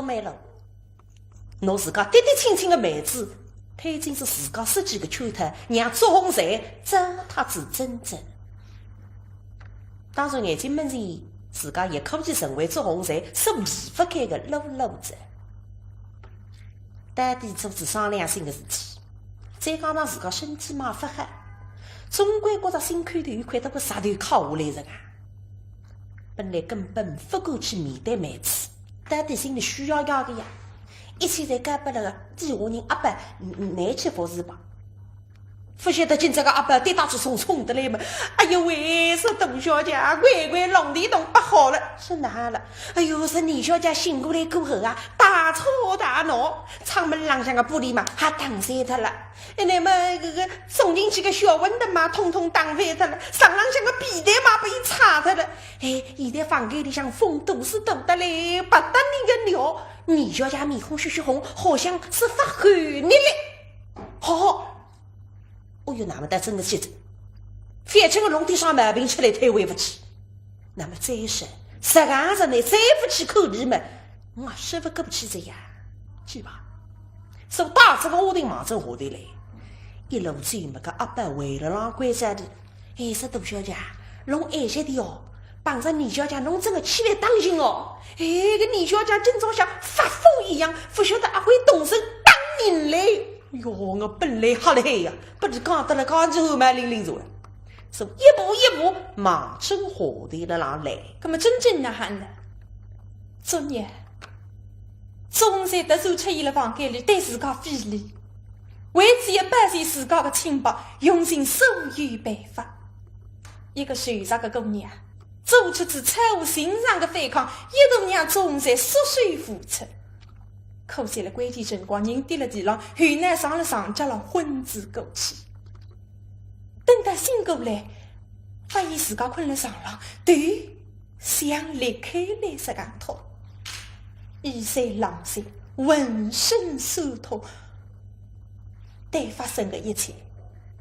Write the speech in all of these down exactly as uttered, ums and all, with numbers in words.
对了，拿自家嫡嫡亲亲个妹子，推进仔自家设计个圈套，让祝鸿才糟蹋仔珍珍。当然，眼睛门前自家也可以成为祝鸿才所离勿开个喽啰子。到底做仔伤良心个事体，再加上自家身体嘛勿好，总归觉着心口头有块大个石头敲下来着啊。 本来根本勿敢去面对妹子，到底心里虚压压个呀。一切侪交拨了个底下人阿宝，嗯，嗯，拿去服侍吧。勿晓得今朝个阿宝跌打之中冲得来嘛，哎呦喂，说大小姐啊，乖乖弄地动勿好了，是哪了？哎呦，说二小姐醒过来过后啊，大吵大闹，窗门浪向个玻璃嘛，还打碎脱了。 哎，那么搿个送进去个小馄饨嘛，统统打翻脱了，床浪向个被单嘛，拨伊拆脱了。哎，现在房间里向风都是大得来，勿得人个了。二小姐面孔血血红，好像是发寒热了。好好，哦哟，那么倒真个是，反正个弄点啥毛病出来，推诿勿起。 那么再说，实梗着呢，再勿去看伊么，我说勿过去哉呀，去吧。说带仔个丫头望仔下头来，一路走么个阿宝围了浪关照俚，哎，说大小姐，侬晏歇点哦，碰着二小姐侬真个千万当心哦。哎，搿二小姐今朝像发疯一样，勿晓得阿会动手打人嘞。哟，我本来吓了海呀，拨俚讲得了讲起汗毛凛凛出来。 是一步一步望准下头了浪来。葛么真正哪哼呢？昨日，祝鸿才突然出现了房间里，对自家非礼，为仔要保全自家个清白，用尽所有办法。一个瘦弱个姑娘，做出仔超乎寻常个反抗，一度让祝鸿才束手无策。可惜了关键辰光，人跌了地浪，后脑撞了床脚浪，昏死过去。 等到醒过来，发现自家困了床浪，头像裂开来实梗痛，衣衫狼藉，浑身酸痛。对发生个一切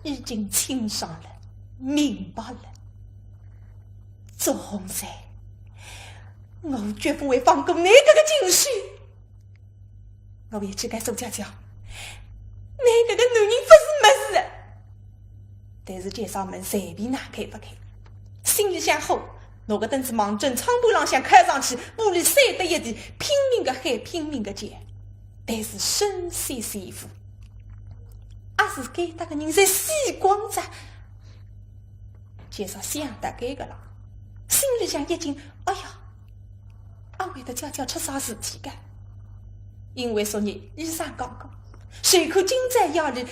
已经清爽了，明白了。祝鸿才，我绝不会放过你搿个禽兽。 我要去告诉姐姐，你搿个男人勿是物事。但是街上门随便哪开勿开，心里向火，拿个凳子望准窗户浪向敲上去，玻璃碎得一地，拼命个喊，拼命个叫，但是声息全无。阿是该搭个人侪死光哉。 街上想到该个了，心里向一惊，哎呀，阿会得姐姐出啥事体个？因为昨日医生讲过，随看今朝夜里，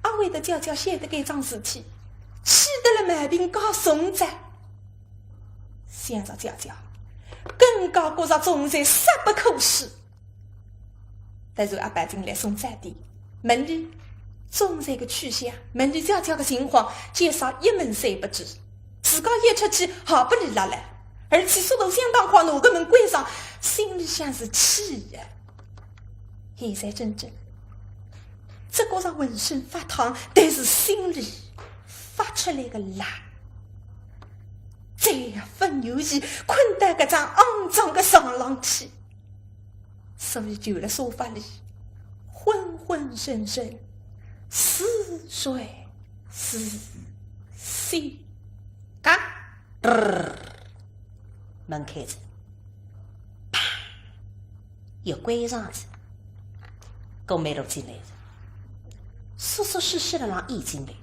阿会得姐姐晓得该桩事体，气得了毛病加重哉。想着姐姐，更加觉着祝鸿才杀不可恕。 但是阿宝进来送早点，问俚祝鸿才个去向，问俚姐姐个情况，街上一问三不知，自家一出去还拨俚拉来，而且速度相当快，拿个门关上，心里向是气呀。现在真正只觉着浑身发烫，但是心里发出来个冷，再也勿愿意困到搿张肮脏个床浪去。 所以就辣沙发里昏昏沉沉，似睡似醒。嘎，嘚儿，门开着，啪，又关上着，顾曼璐进来了，舒舒适适地让伊进来。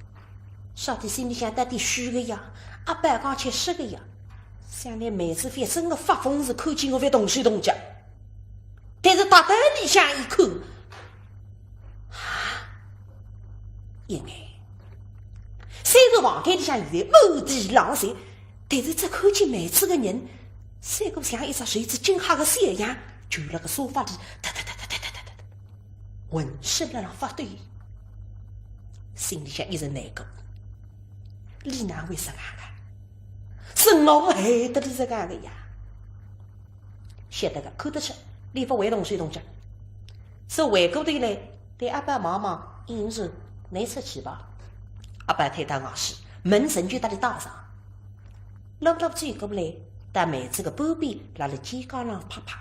晓得心里向到底虚个呀，阿宝讲起实个呀。想来妹子反正个发疯是看见我会动手动脚，但是踏到里向一看，啊，因为虽然房间里向现在满地狼藉，但是只看见妹子个人，像个像一只受仔惊吓个小羊，就辣个沙发里哒哒哒哒哒哒哒哒哒，浑身辣浪发抖。 心里向一阵难过。俚哪会实梗个？是我害得俚实梗个呀。晓得个，看得出，俚勿会动手动脚。是回过头来，对阿宝望望，意思是倷出去吧。阿宝退到外势，门神就搭俚带上。 老老走过来，到妹子个半边，辣辣肩胛浪拍拍。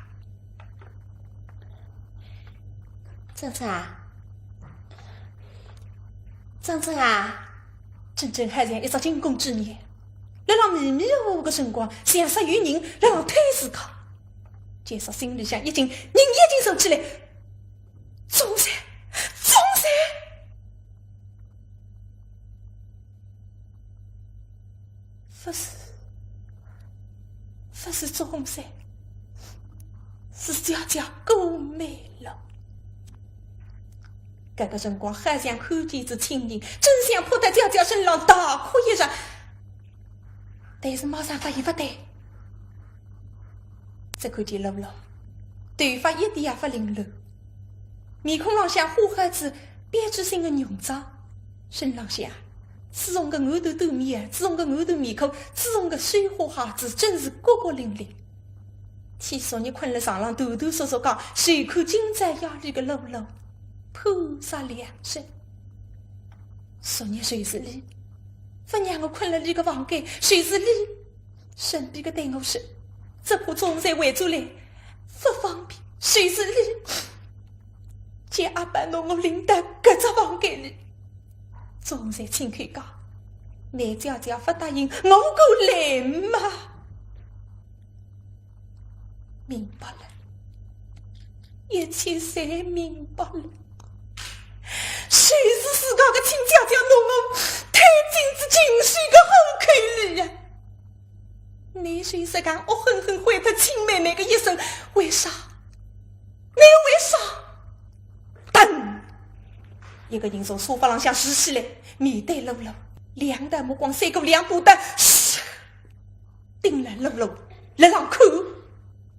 桢桢啊，桢桢啊，桢桢好像一只惊弓之鸟，辣辣迷迷糊糊个辰光，像煞有人辣辣推自家。建设心里向一惊，人已经坐起来。祝鸿才，祝鸿才！ 勿是，勿是祝鸿才，是姐姐顾曼璐。搿个辰光，好像看见仔亲人，真想扑到姐姐身浪大哭一场，但是马上发现勿对。 只看见璐璐，头发一点也勿凌乱，面孔浪向化好仔标志性个浓妆，身浪向朱红个袄头短面，朱红个袄头面裤，朱红个绣花鞋子，真是角角灵灵。替昨日困辣床浪抖抖嗦嗦讲，谁看今朝夜里个璐璐，判若两人。昨日就是俚，勿让我困辣俚个房间，就是俚 生病个对我说，只怕祝鸿才回转来，勿方便，就是俚，叫阿宝拿我领到搿只房间里。祝鸿才亲口讲，倷姐姐勿答应，我敢来吗？明白了，一切侪明白了。就是自家个亲姐姐拿我推进仔禽兽个虎口里呀！ 倷就是敢恶狠狠毁脱亲妹妹个一生，为啥？倷为啥？噔！一个人从沙发浪向竖起来，面对璐璐，两道目光像两把刀，嘘，盯牢璐璐，辣浪看。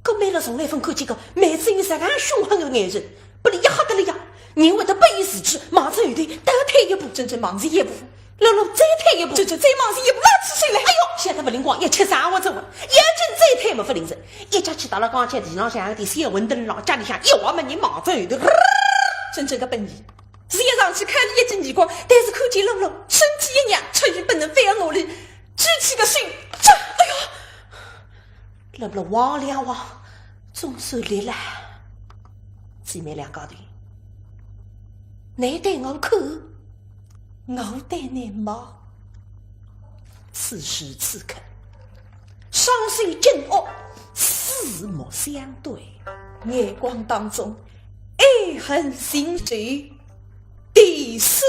顾曼璐从来勿看见过妹子有实梗凶狠个眼神，拨俚一吓得了呀，人会得不由自主，望仔后头倒退一步，桢桢望仔一步。 璐璐再退一步，桢桢再望仔一步，拉起手来。哎哟，晓得勿灵光，一吃啥我走啊！要紧再退么勿灵哉，一脚去踏辣刚才地浪向个点小馄饨浪，脚里向一滑么人望仔后头。桢桢个本意是要上去看俚一记耳光，但是看见璐璐身体一软，出于本能反而努力举起个手，嚓，哎哟！ 璐璐望两望，总算立了。姊妹两家头，倷对我看，我对倷望。此时此刻，双手紧握，四目相对，眼光当中，爱恨情仇，第四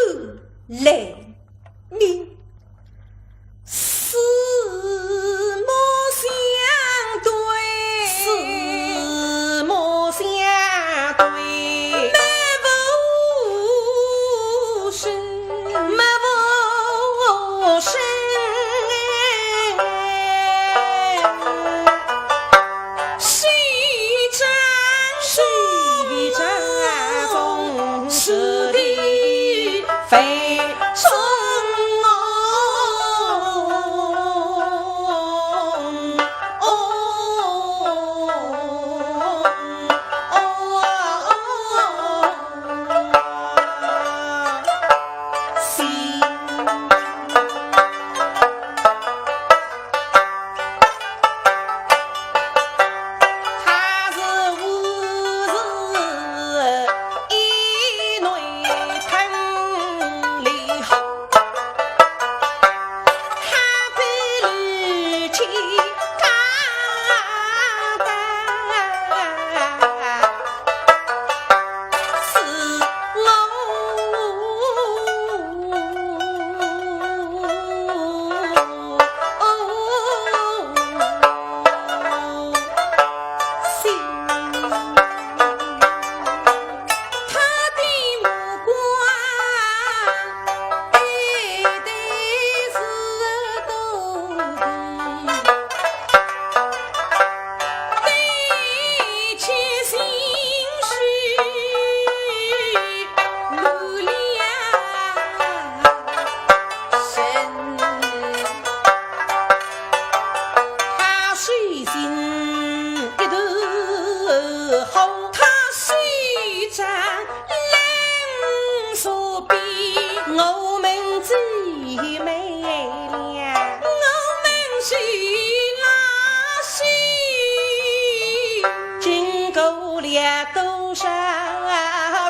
类。 你四目相对，四目相对，默无声，默无声。谁掌，谁掌，谁掌，谁掌。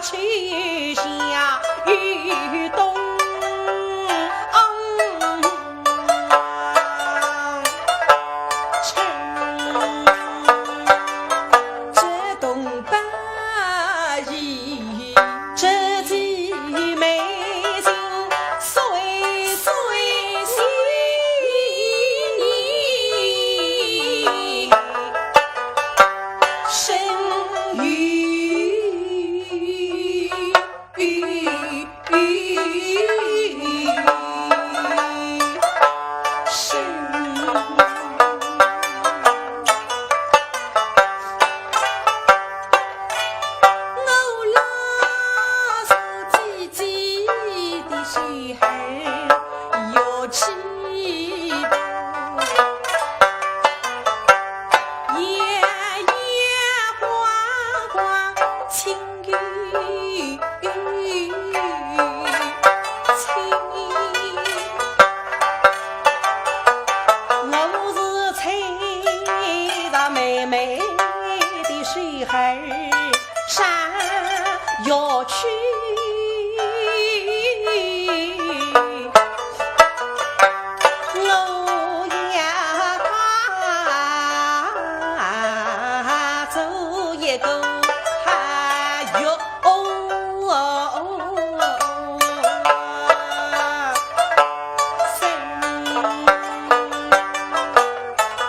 秋夏与冬春。这东北一 这姊妹情，岁岁心深。我拉住姐姐的手儿要去的，摇摇晃晃，轻 我是牵着妹妹的手儿上要去。 我要做一个好月。哦，生，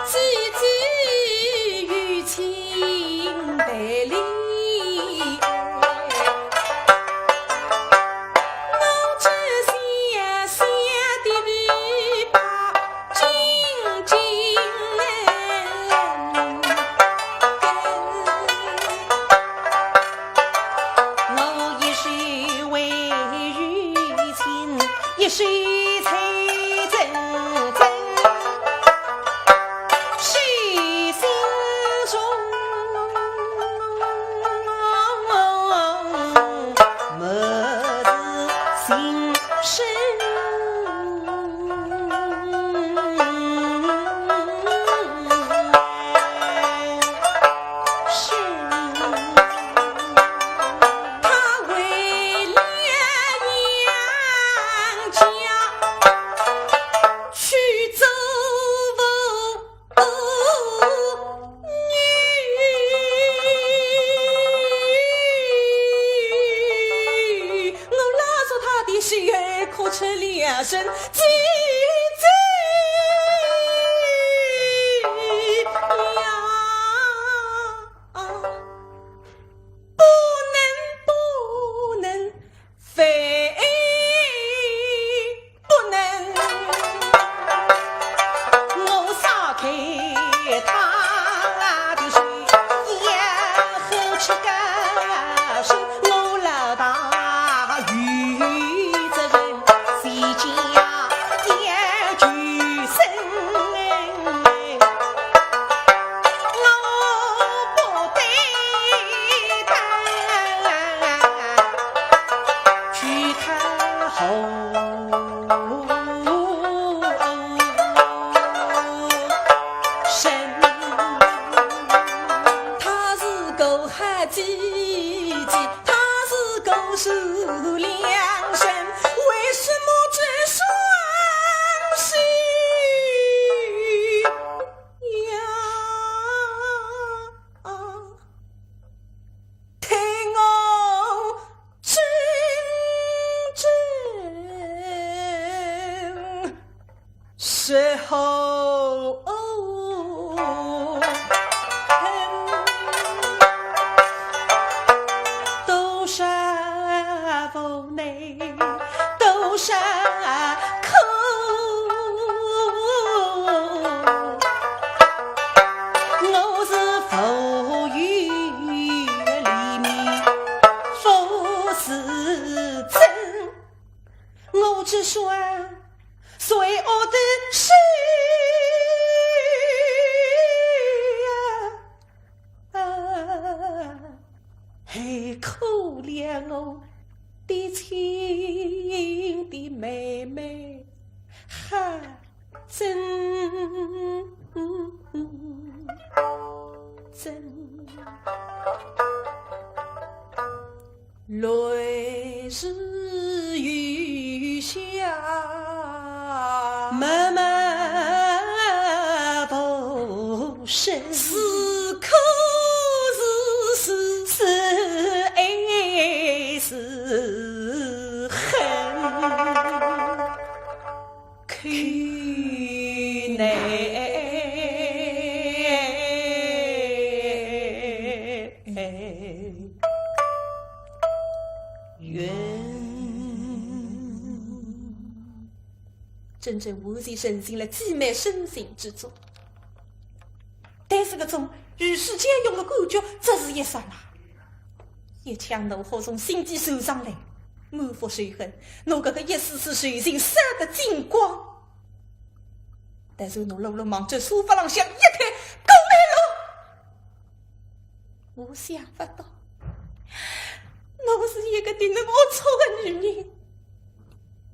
姐姐有情待你。 我只想想的琵琶静静等。我一世为伊情，一世才真正 是心中没自信身。是他为了杨家去做 哦，我拉住他的手儿哭出两声，姐姐呀，不能，不能， 非不能，我撒开他的手，也喝出个是我老大有责任，谁家也救生。 我不对的，去讨好生。他是个好姐姐，他是个善良人，为什么这双手 呀，对我真正是好恨，多少无奈。 多少苦，我是无有黎明，无是真，我只想随我的手啊。 哎，可怜我的亲的妹妹，哈，真，真。泪如雨下，脉脉无声。是苦是喜，是爱是恨，口难 云。真正完全沉浸了姊妹深情之中。但是搿种与世兼容的感觉，只是一刹那。一腔怒火从心底窜上来，满腹仇恨，拿搿个一丝丝柔情烧得精光。但是侬落落望仔沙发浪向一推，顾曼璐， 我想勿到，侬是一个迭能龌龊的女人。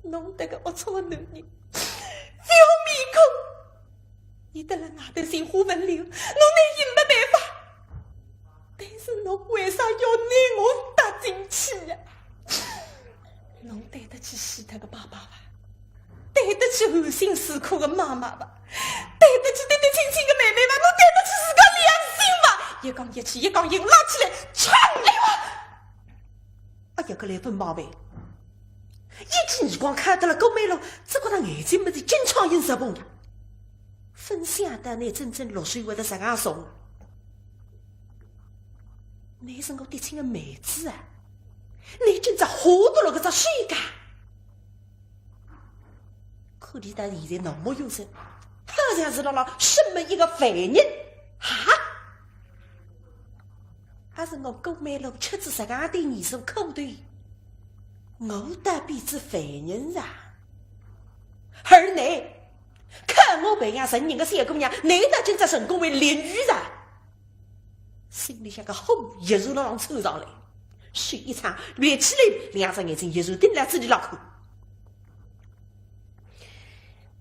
侬迭个龌龊的男人，覅面孔，伊蹲辣外头寻花问柳，侬拿伊没办法。但是侬为啥要拿我搭进去呀？侬对得起死脱的爸爸伐？ 对得起含辛茹苦的妈妈伐？对得起嫡嫡亲亲的妹妹伐？侬对得起自家良心伐？一讲一气，一讲一拉起来，冲！哎呦！哎呀，搿来勿毛病。一记耳光敲得了顾曼璐，只觉得眼睛门前金苍蝇直蹦呀。勿想到乃真正落水会得实梗重。乃是我嫡亲的妹子啊，乃真正吓得了搿只手噶。 看俚搭现在那么有神，好像是辣辣审问一个犯人。哈？还是我顾曼璐吃仔实梗点年数苦头，我倒变仔犯人啊？而倷，看我培养成人的小姑娘，倷倒今朝成功为邻居啊？ 心里向个火一时浪窜上来，手一撑，立起来，两只眼睛一时盯牢仔俚辣看。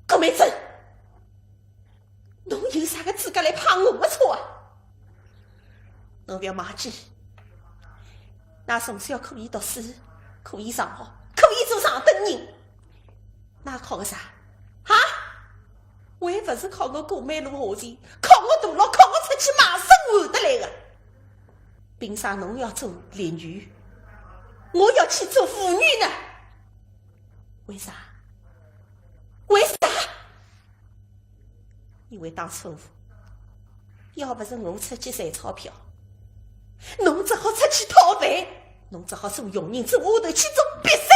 顾曼桢，侬有啥个资格来碰我的车啊？侬覅忘记，㑚从小可以读书，可以上学，可以做上等人。 㑚靠个啥？哈？还勿是靠我顾曼璐下贱，靠我大佬，靠我出去卖身换得来的。凭啥侬要做邻居，我要去做妇女呢？为啥？为啥？因为当初要勿是我出去赚钞票，侬只好出去讨饭，侬只好做佣人，做丫头，去做瘪三。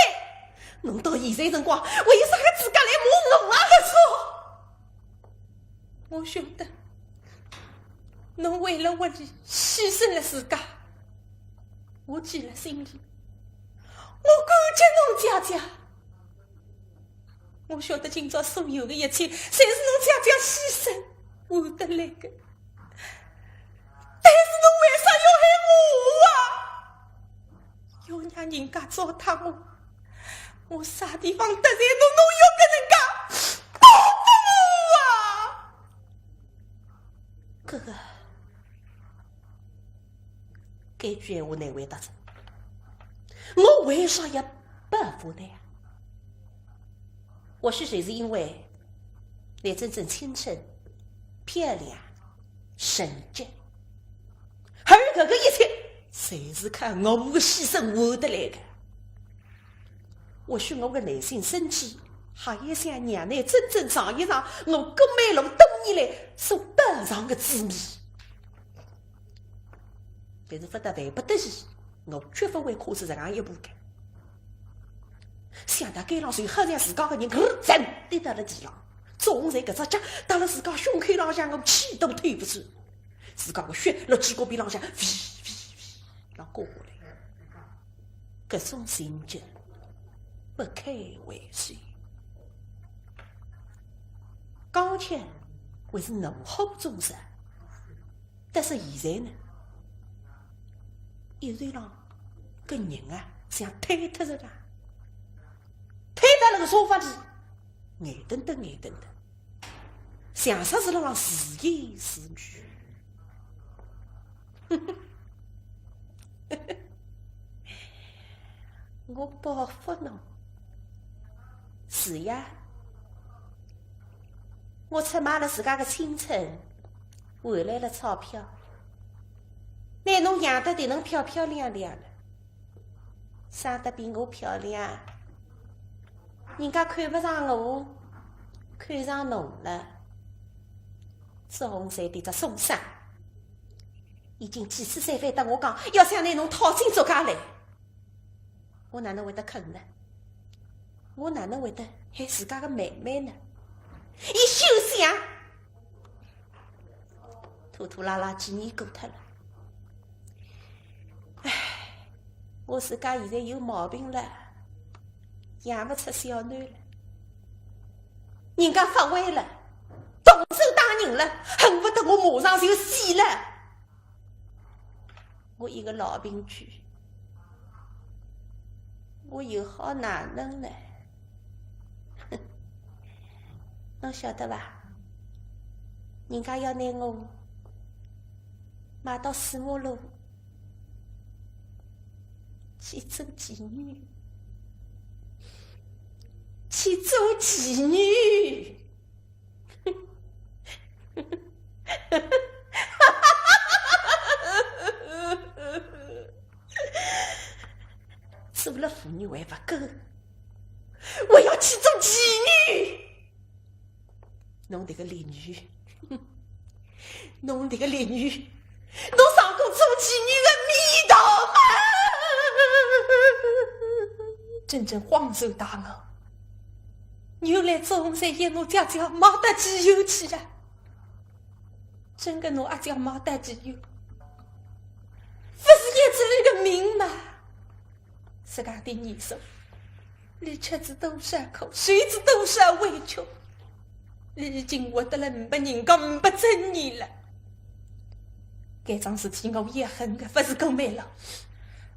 侬到现在辰光，还有啥个资格来骂我啊？搿种，我晓得，侬为了屋里牺牲了自家，我记了心里，我感激侬姐姐。我晓得今朝所有的一切，侪是侬姐姐牺牲换得来的。 但是侬为啥要害我啊？要让人家糟蹋我，我啥地方得罪侬，侬要搿能介报复我啊？搿个，搿句闲话难回答哉。我为啥要报复侬呀？或许就是因为侬真正青春、漂亮、 圣洁。而搿个一切，侪是靠我的牺牲换得来的。或许我的内心深处，还有想让侬真正尝一尝我顾曼璐多年来所品尝的滋味。但是勿得万不得已，我绝勿会跨出这样一步的。想到该浪手，好像自家个人，咯噔跌到了地浪。 总在搿只脚搭了自家胸口浪向，我气都透勿出，自家个血辣嘴角边浪向飞飞飞浪滚下来。搿种情景不堪回首。刚才还是怒火中烧，但是现在呢，一时浪搿人啊，像瘫脱着个，瘫到了个沙发里， 眼瞪瞪眼瞪瞪，像煞是辣浪自言自语。我报复侬。是呀，我出卖了自家个青春，换来了钞票，拿侬养得迭能漂漂亮亮了，生得比我漂亮，人家看勿上我，看上侬了。祝鸿才迭只畜生，已经几次三番搭我讲，要想拿侬讨进祝家来。 我哪能会得肯呢？我哪能会得害自家个妹妹呢？伊休想！拖拖拉拉几年过脱了，唉，我自家现在有毛病了，养勿出小囡了。人家发威了，动手打人了，恨勿得我马上就死了。 我一个老病鬼，我又好哪能呢？侬晓得伐？人家要拿我卖到四马路去做妓女，去做妓女。 做了妇女还勿够，我要去做妓女。侬迭个烈女，侬迭个烈女，侬尝过做妓女的味道吗？曼桢恍然大悟，原来祝鸿才要拿姐姐卖到妓院去了。 真个拿阿姐卖到妓院，勿是叶子里个命吗？自家的年数，伊吃仔多少苦，受仔多少委屈，伊已经活得了呒拨人家，呒拨尊严了。搿桩事体我要恨个勿是顾曼璐，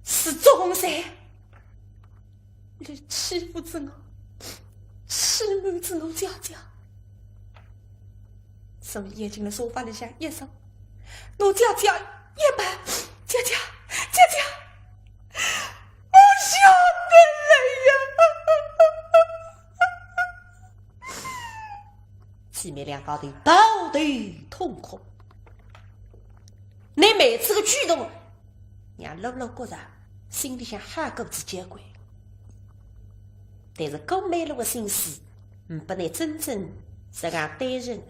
是祝鸿才。 伊欺负仔我，欺瞒仔我姐姐。所以眼睛辣沙发里向一坐，拿姐姐一抱，姐姐，姐姐，我想侬了呀。姐妹两家头抱头痛哭。伊每次个举动， 让曼璐觉着心里向好过仔交关。但是顾曼璐个心思，呒拨伊曼桢实梗单纯。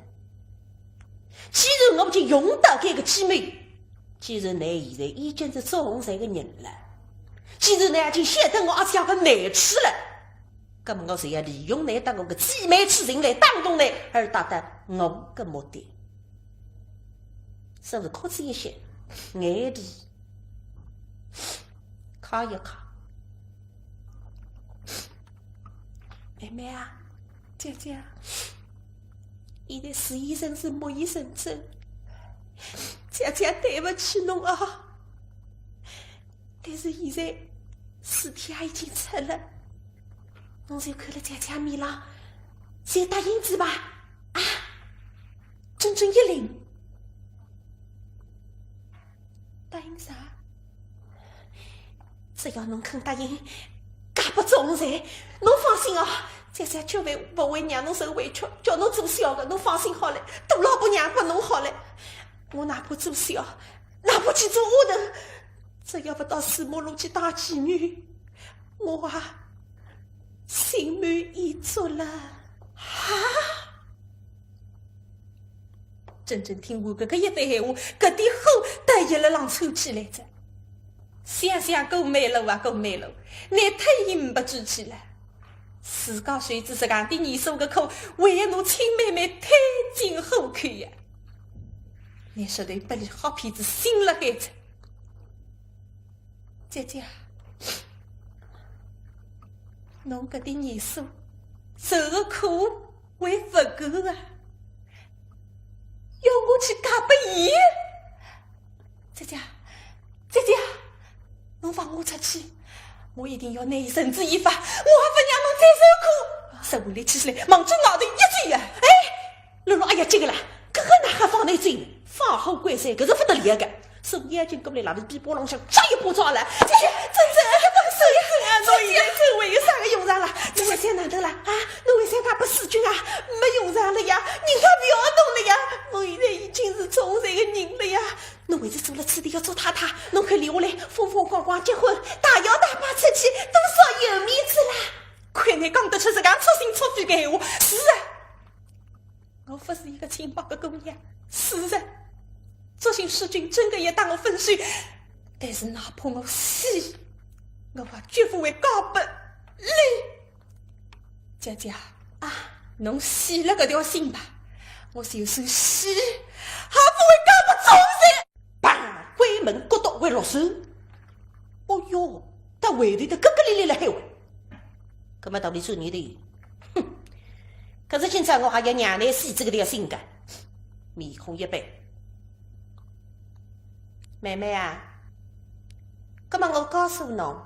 既然我已经用到搿个机会，既然伊现在已经是祝鸿才个人了，既然伊已经晓得我阿姐个难处了，葛末我就要利用伊搭我个姊妹之情来打动伊，而达到我个目的。 是勿是哭仔一歇，眼泪揩一揩。妹妹啊，姐姐啊，现在是时辰是木已成舟，姐姐对勿起侬啊。但是现在事体也已经出了，侬就看了姐姐面浪，就答应仔吧，啊？曼桢一愣， 答应啥？只要侬肯答应嫁拨祝鸿才，侬放心哦，姐姐绝对勿会让侬受委屈，叫侬做小的，侬放心好了，大老婆让拨侬好了。我哪怕做小，哪怕去做丫头，只要勿到四马路去当妓女，我啊，心满意足了。哈？ 曼桢听完搿个一番闲话，搿点火倒也辣浪窜起来哉。想想顾曼璐啊，顾曼璐，伊忒也呒拨志气了。自家受仔实梗点年数个苦，还要拿亲妹妹推进火坑呀。伊实在拨伊吓骗仔心辣海哉。 姐姐，侬搿点年数受个苦还勿够啊？要我去嫁拨伊？姐姐，姐姐，侬放我出去，我一定要拿伊绳之以法，我也勿让侬再受苦。说完立起来，望仔外头一走呀，哎， 曼璐，哎呀，这个啦，搿个哪哈放得走呢？放虎归山，搿是勿得了个。手要紧过来，辣伊臂膊浪向抓一把抓牢。姐姐，曼桢，曼桢啊，侬现在等等啦，啊，侬为啥介勿死心啊？没用场了呀，人家勿要侬了呀，侬现在已经是做我个人了呀。侬为啥做了此地个祝太太？侬肯留下来，风风光光结婚，大摇大摆出去，多少有面子啦！亏侬讲得出实梗戳心戳肺个闲话，是啊。 我勿是一个清白个姑娘，是啊，作兴世钧真个要搭我分手，但是哪怕我死，我也绝勿会嫁拨伊。姐姐啊，侬死了搿条心吧，我就算死，也勿会嫁拨祝英台。 砰！关门，骨头会落手。哦哟，搭外头个咯咯咧咧辣海喂。葛末道理做你的，哼，可是今朝我还要让侬死仔搿条心个。面孔一板。妹妹啊，葛末我告诉侬，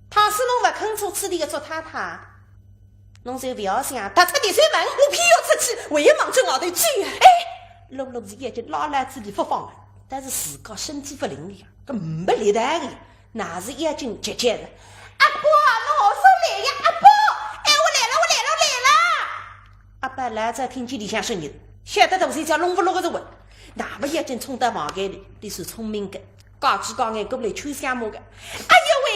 倘使侬勿肯做此地个祝太太， 侬就勿要想踏出迭扇门，我偏要出去，还要望仔外头走啊！哎，露露是眼睛拉拉仔里勿放个，但是自家身体勿灵个呀，搿没力道个呀，哪是眼睛急急个？阿宝，侬何时来呀？阿宝，哎，我来了，我来了，我来了！阿宝老早听见里向声音，晓得大姐家弄勿落个是我，那么眼睛冲到房间里，伊是聪明个。 高枝高眼过来秋香么个。哎呦喂，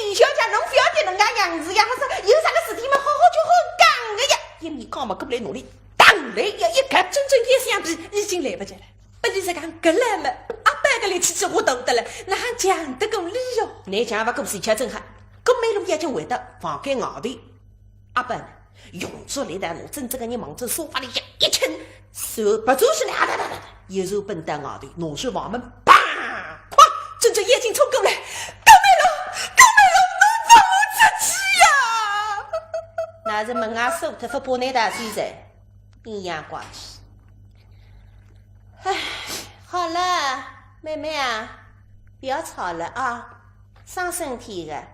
李小姐，侬勿要迭能介样子呀，还是有啥个事体嘛，好好叫好讲个呀。一面讲嘛，过来拿伊打来呀，一个真正一想皮已经来勿及了。拨伊实梗搿来么，阿宝个力气几乎大得了，哪哼犟得过伊哟？侬犟勿过，是吃真好。葛末露露已经回到房间外头，阿宝呢？ 用足力道，拿真正个人望仔沙发里向一揿，手拔出去来，啊哒哒哒哒，一手奔到外头，拿出房门，砰！哐！真正眼睛冲过来，救命了，救命了，侬放我出去呀！那是门啊锁脱，勿拨侬大姐在，阴阳怪气。唉，好了，妹妹啊，不要吵了啊，伤身体的。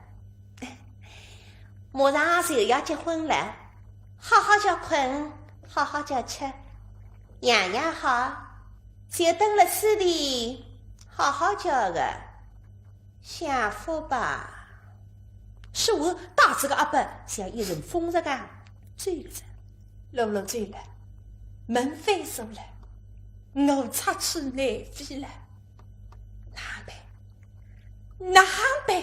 马上就要结婚了，好好叫困，好好叫吃，样样好，就蹲了此地，好好叫个，享福吧。说完，带仔个阿宝像一阵风一样走了。露露走了，门反锁了，我插翅难飞了，哪哼办？哪哼办？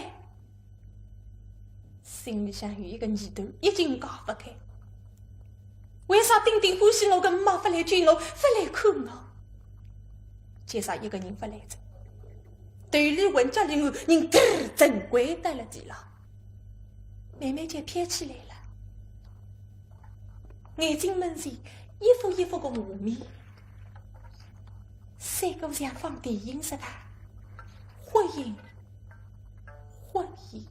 心里向有一个念头，一径解勿开。为啥顶顶欢喜我个妈勿来救我，勿来看我？今朝一个人勿来哉，头里昏，脚里软，人咯噔跪到了地浪，慢慢就飘起来了。眼睛门前一幅一幅个画面，三个像放电影似的，忽隐 忽现。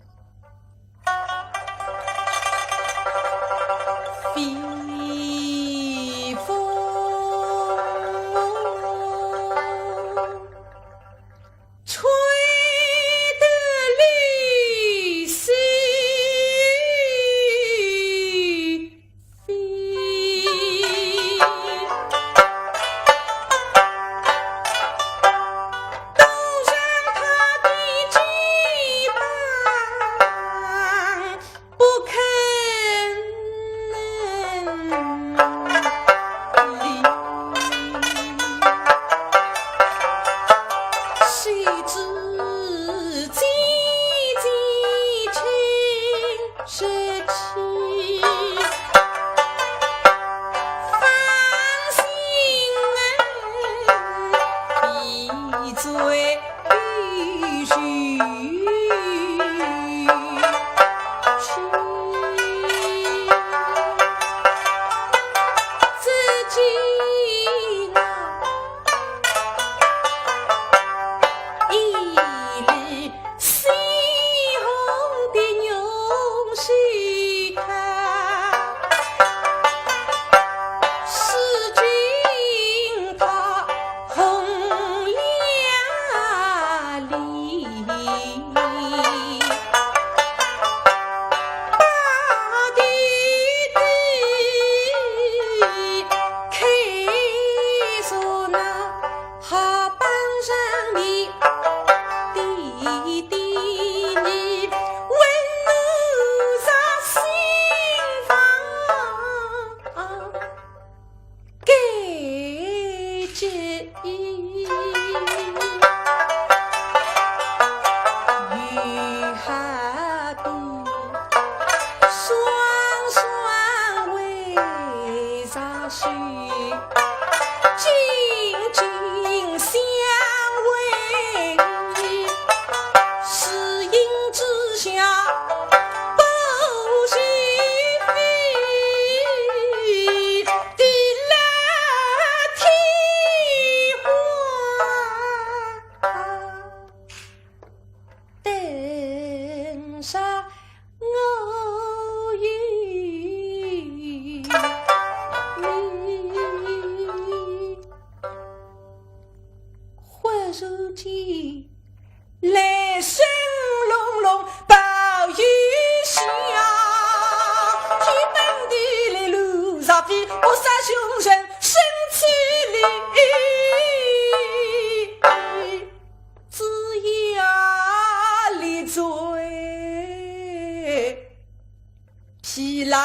西拉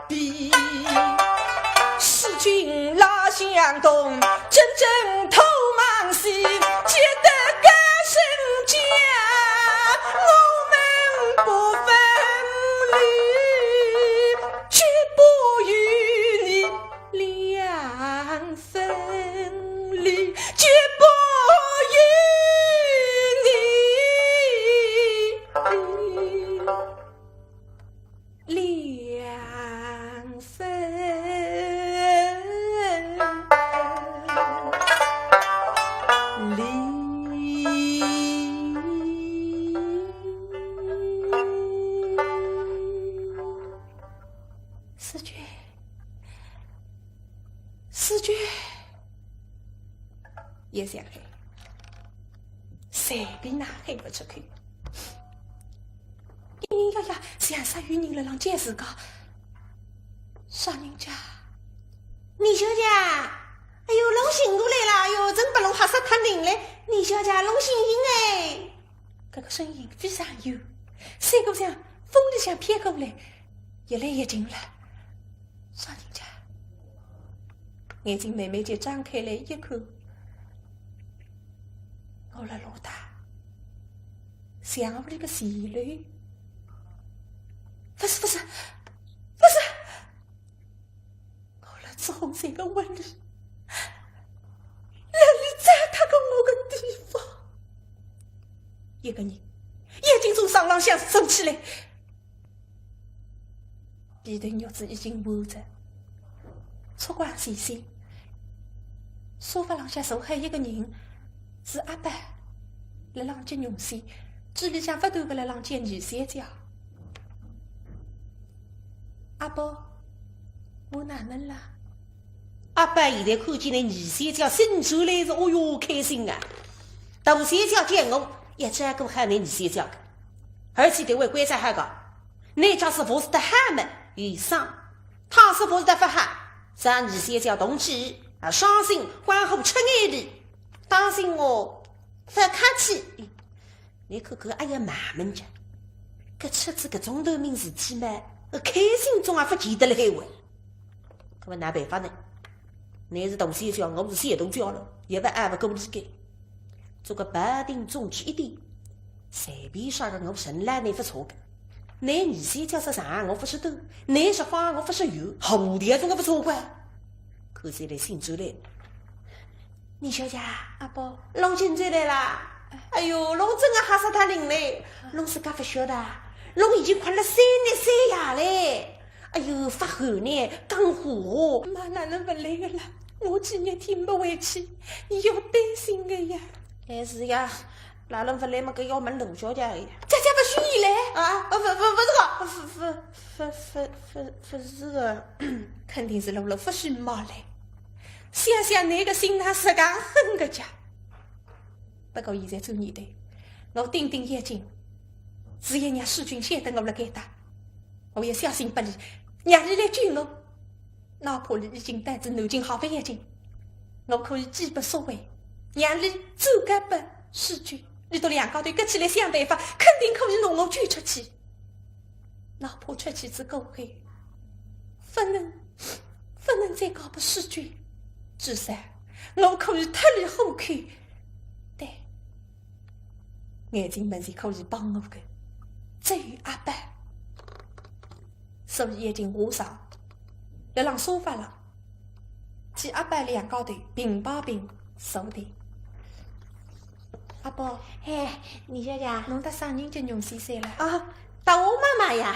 比，世钧老相公，真正托梦西，结得个身家，我们不分离，绝不与你两分离，绝不与你。 两分离。世钧，世钧。 也想喊，随便哪喊勿出口。隐隐约约像煞有人辣浪叫自家。啥人家？二小姐，哎哟，侬醒过来了，哎哟，真拨侬吓煞脱人了。二小姐，侬醒醒哎。搿个声音非常远，像风里向飘过来，越来越近了。 啥人家？眼睛慢慢叫张开来一看，我辣楼道，像屋里个前楼。勿是，勿是，勿是，我辣紫红色个屋里，辣里糟蹋过我个地方。一个人已经从床浪向升起来， 被头褥子已经铺着，烛光闪闪，沙发浪向坐好一个人，是阿宝，辣浪接绒线，嘴里向勿断个辣浪叫二小姐。阿宝，我哪能啦？阿宝现在看见了二小姐醒转来是，哦哟，开心啊！大小姐叫我要照顾好㑚二小姐个，而且对我关照好个， 㑚假使服侍得好么，有赏；倘使服侍得勿好，让二小姐动气，啊，伤心，欢呼出眼泪，当心哦，勿客气。㑚看看，哎呀，慢慢叫，搿出仔搿种头名事体嘛，开心总也勿见得了海哇。搿么哪办法呢？㑚是大小姐，我是小肚鸡了，也勿拗勿过俚个。 做个保定中举一点，随便啥个我承担㑚勿错个。㑚二小姐说长我勿说短，㑚说宽我勿说圆，蝴蝶总归勿错个。看起来醒转来。二小姐，阿宝，侬醒转来啦？哎哟，侬真个吓煞脱人嘞！侬自家勿晓得啊，侬已经困了三日三夜嘞。 哎哟，发寒呢，讲火。妈哪能勿来个啦？我几日天没回去，伊要担心个呀。哎，是呀，哪能勿来么？搿要问大小姐个呀。姐姐勿许伊来。啊，勿，勿，勿是个，勿，勿，勿，勿，勿，勿是个。肯定是露露勿许妈来。想想㑚个心哪实梗狠个家。不过现在转念头，我顶顶要紧，是要让世钧晓得我辣该搭。 我要小心拨俚，让俚来救我。哪怕俚已经到仔南京也勿要紧，我可以寄拨宿卫，让俚转告拨世钧，俚笃两家头合起来想办法，肯定可以拿我救出去。哪怕出去之后，勿能，勿能再交拨世钧，至少我可以脱离虎口。对， 眼睛门前可以帮我个，只有阿宝。所以眼睛下床，辣浪沙发浪，搭阿宝两家头并排并坐的。阿宝，哎，二小姐。侬搭啥人结缘先生了？啊，搭我妈妈呀，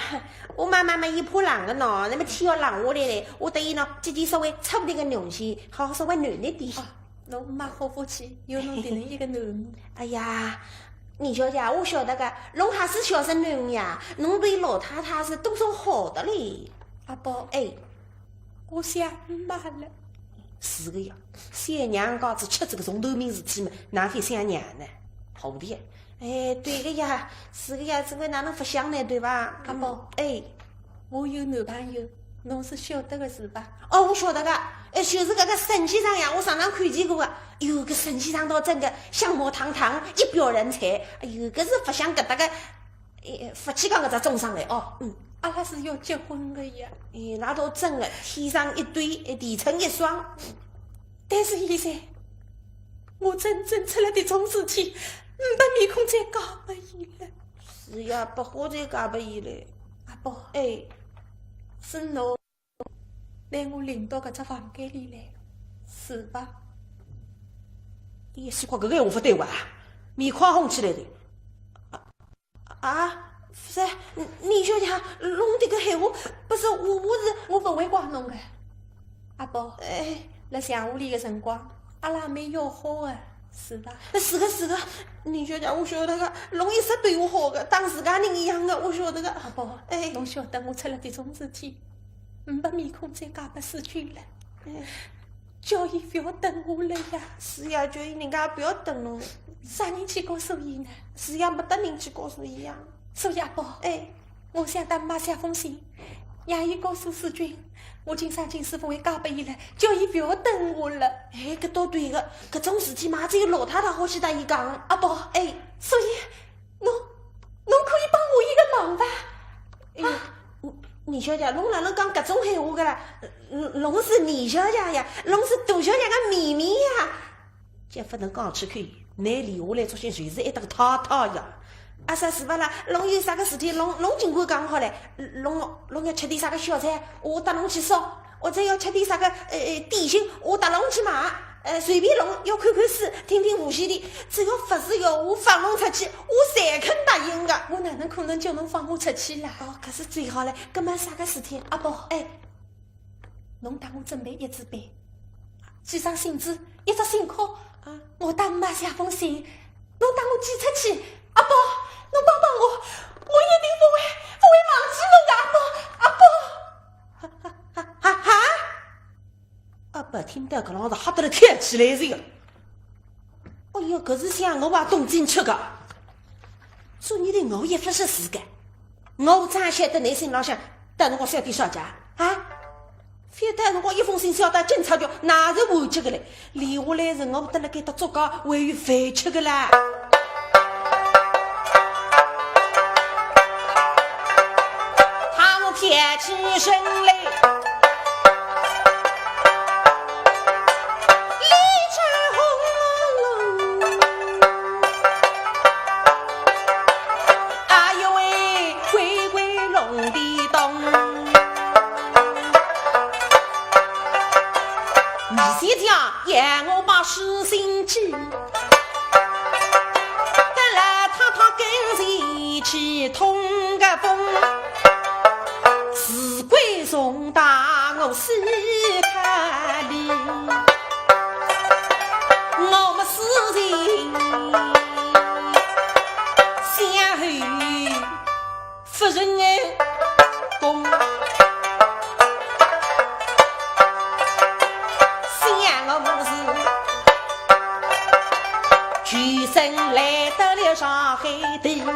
我妈妈嘛也怕冷个喏，那么天要冷下来嘞，我搭伊喏，结结稍微粗点个缘先，好好稍微暖一点。啊， 侬妈好福气，有侬迭能一个囡儿。哎呀，二小姐，我晓得个，侬还是孝顺囡儿呀，侬对老太太是多少好的嘞。阿宝，哎，我想妈了。是个呀，小娘家子出仔搿种头名事体嘛，哪会想娘呢？好的。哎，对个呀，是个呀，这个哪能勿想呢，对吧？阿宝，哎。 我有男朋友，侬是晓得个是吧？哦，我晓得个，哎，就是搿个沈先生呀，我常常看见过个。哎哟，搿沈先生倒真个相貌堂堂，一表人才。哎哟，搿是勿像搿搭个哎，勿去讲搿只众生了哦。嗯。阿拉是要结婚的呀。哎，那倒真的，天生一对，哎，地成一双。但是现在，我真正出了迭种事体，没得面孔再嫁拨伊了。是呀，勿好再嫁拨伊了。阿宝，哎。是侬 拿我领到搿只房间里来，是伐？伊一歇觉搿个闲话勿对哇，面孔红起来的。啊，啊，勿是，倪小姐，侬迭个闲话，勿是，我，我是，我勿会怪侬的。阿宝，哎。辣想屋里的辰光，阿拉蛮要好的，是伐？是的，是的，倪小姐，我晓得个，侬一直对我好的，当自家人一样的，我晓得个。阿宝，哎。侬晓得我出了迭种事体， 没面孔再嫁拨世钧了。哎。叫伊勿要等我了呀。是呀，叫伊人家勿要等侬了。啥人去告诉伊呢？是呀，没得人去告诉伊呀。所以阿宝，哎。我想搭妈写封信，让伊告诉世钧，我今生今世勿会嫁拨伊了，叫伊勿要等我了。哎，搿倒对个，搿种事体嘛，只有老太太好去搭伊讲。阿宝，哎。所以 侬，侬可以帮我一个忙伐？哎呀，啊。倪，倪小姐，侬哪能讲搿种闲话个啦？嗯，侬是倪小姐呀，侬是大小姐个妹妹呀。搿勿能讲出口，拿俚下来作兴就是一顿太太呀。啊，啥事体啦？侬有啥个事体，侬，侬尽管讲好唻。侬，侬要吃点啥个小菜，我搭侬去烧。 或者要吃点啥个，呃，呃，点心，我搭侬去买。呃，随便侬要看看书，听听无线电，只要勿是要我放侬出去，我侪肯答应个。我哪能可能叫侬放我出去啦？哦，搿是最好了，搿么啥个事体？阿宝，哎。侬搭我准备一支笔，几张信纸，一只信壳，啊。我搭妈写封信，侬搭我寄出去。阿宝，侬帮帮我，我一定勿会，勿会忘记侬个，阿宝，阿宝。 哈哈哈哈！阿宝听到搿浪子吓得了跳起来这个。哎哟，搿是想我也懂进去个。所以呢，我也勿是自个，我哪晓得侬心浪向到底想点啥个啊？非但我一封信写到警察局，那是完结个嘞。 留下来是我搭辣该搭作孽，还有饭吃个啦。他们跳起身来，立正红，哎呦喂，乖乖弄地动。 你先讲，要我把书信寄，等了太太跟前去通个风，是鬼送到我手里，我们事情相后 夫人哎，公，想我是，举身来到了上海头，不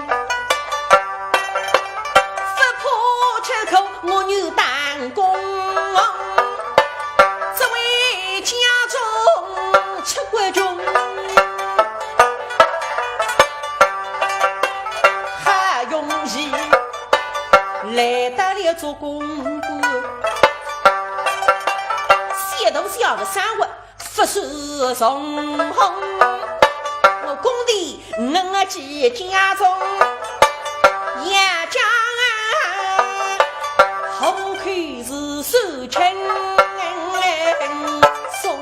怕吃苦，我有胆功。 只为家中出国穷，好容易来到了做公官，写东写个生活不是从容。我工地能啊几家中，也讲啊，红口是手轻松。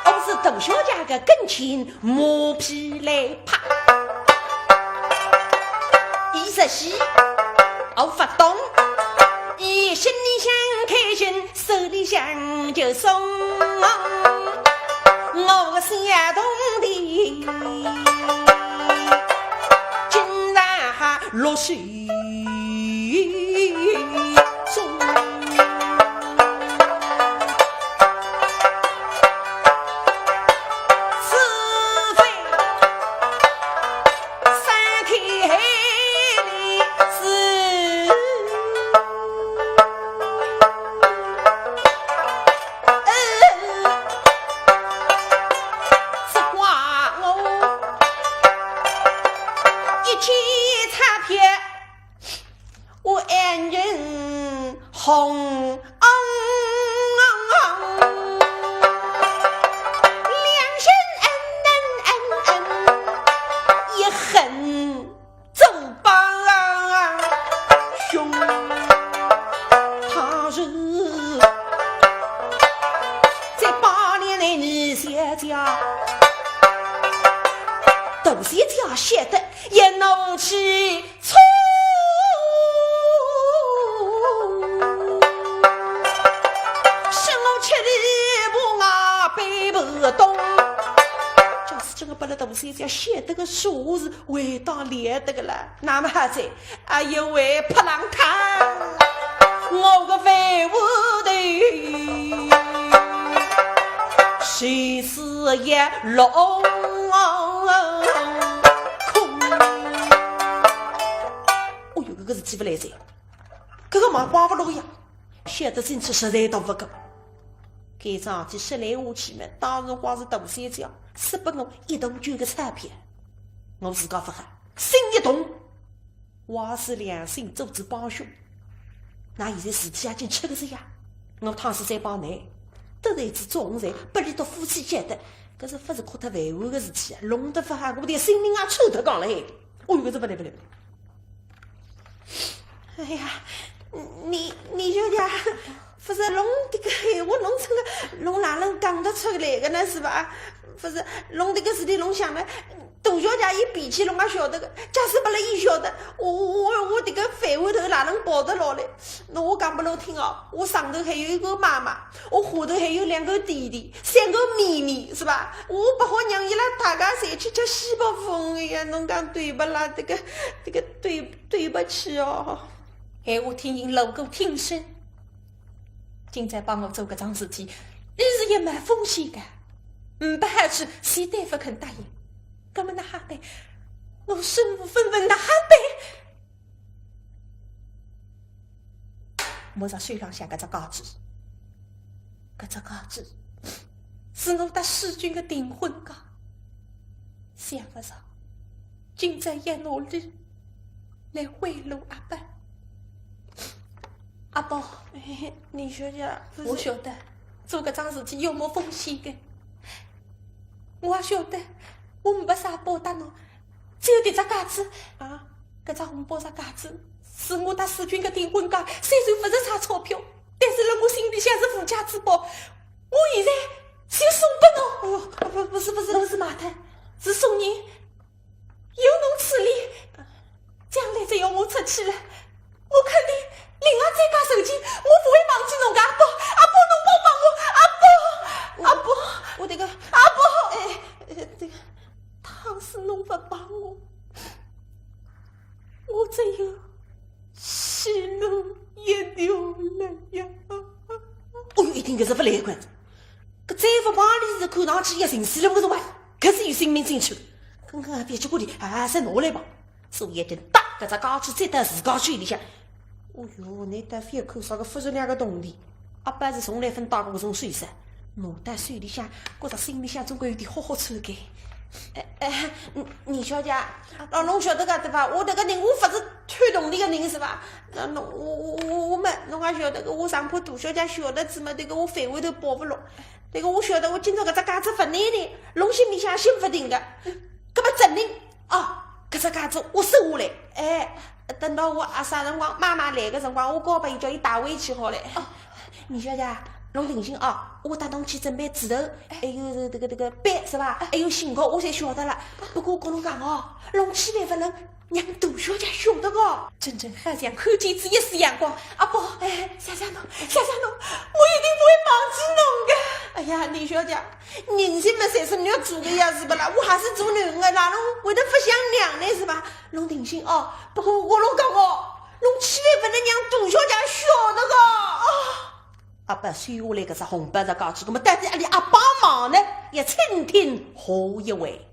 我是董小姐个跟前马屁来拍，一时喜，我不懂，伊心里想开心， 手里向就送我个小铜钿，竟然还落水中。是非 三天里是，只怪我嗯嗯嗯，两声嗯嗯嗯嗯，一哼嘴巴啊凶。他是在八年的女仙家，大仙家晓得也怒气 冲，是我吃的不啊背不动。假使真个拨了大仙家晓得个说话是回答了得个啦，那么还在，哎呦喂，拍浪看，我个废物的，谁是也落空。哦哟，搿个事体勿来三。 搿个忙怪勿落呀，晓得进去实在大勿过。搿桩事体说来话去嘛，当时光是大仙家，是拨我一大卷个钞票，我自家勿好，心一动，我是良心做仔帮凶。那现在事体已经出个事呀，我倘使再帮难，得罪仔众人，拨俚笃夫妻晓得，搿是勿是哭脱饭碗个事体啊？弄得勿好，我连性命也出脱讲了嘿。哦哟，搿是勿来勿来勿来。 哎呀，你，你小姐，勿是侬迭个闲话，侬真个，侬哪能讲得出来个呢，是吧？勿是，侬迭个事体侬想呢，大小姐伊脾气侬也晓得个，假使拨了伊晓得，我，我，我，我迭个饭碗头哪能保得牢嘞？那我讲拨侬听哦，我上头还有一个妈妈，我下头还有两个弟弟，三个妹妹，是吧？我勿好让伊拉大家侪去吃西北风个呀，侬讲对勿啦？迭个，迭个对 对勿起哦。闲话听音，锣鼓听声。今朝帮我做搿桩事体，伊是也蛮风险个，嗯，勿好去，死对勿肯答应。葛末哪哈办？我身无分文哪哈办？摸着手浪向搿只戒指，搿只戒指是我搭世钧个订婚戒，想勿着 今朝要拿伊来贿赂阿宝。阿宝，哎，李小姐，勿是，我晓得，做搿桩事体要冒风险个。我也晓得，我没啥报答侬，只有迭只戒指。啊？搿只红宝石戒指，是我搭世钧个订婚戒，虽然勿是啥钞票，但是辣我心里向是无价之宝。我现在就送拨侬。哎哟，勿，勿是，勿是，勿是卖脱，是送人。 由侬处理。将来只要我出去了，我肯定另外再加受气，我勿会忘记侬个，阿宝，阿宝，侬帮帮我，阿宝，阿宝，我，我迭个，阿宝，哎，呃，迭个，倘使侬勿帮我，我只有死路一条了呀。哦哟，一听搿是勿来关子，搿再勿帮伊是看上去要寻死路个是哇，搿是有性命进去了。刚刚别结果的，啊，再拿来吧。 所以一定搭搿只戒指再到自家手里向。哦哟，侬倒覅看啥个勿是两个铜钿，阿宝是从来勿戴过搿种首饰，拿到手里向，觉着心里向总归有点豁豁出个。哎，哎，嗯，李小姐，啊，侬晓得个对伐？我迭个人，我勿是贪铜钿个人是伐？那侬，我，我，我，我嘛，侬也晓得个，我上怕大小姐晓得仔嘛，迭个我饭碗头保勿牢。迭个我晓得，我今朝搿只戒指勿拿呢，侬心里向心勿定个。葛末证明 哦，搿只戒指我收下来。哎，等到我啊啥辰光妈妈来个辰光，我交拨伊，叫伊带回去好了。哦，李小姐，侬定心哦，我带侬去准备纸头，还有迭个迭个笔是伐？还有信号，我侪晓得了。不过我跟侬讲哦，侬千万勿能让大小姐晓得个。真正好像看见仔一丝阳光。阿宝，哎，谢谢侬，谢谢侬，我一定勿会忘记侬个。哎呀，李小姐， 人心嘛，侪是肉做个呀，是勿啦？我还是做囡儿个，哪能会得勿想娘呢，是伐？侬定心哦，不过我跟侬讲哦，侬千万勿能让大小姐晓得个哦。阿宝收下来搿只红宝石戒指，葛末到底阿里阿帮忙呢？也请听下一回。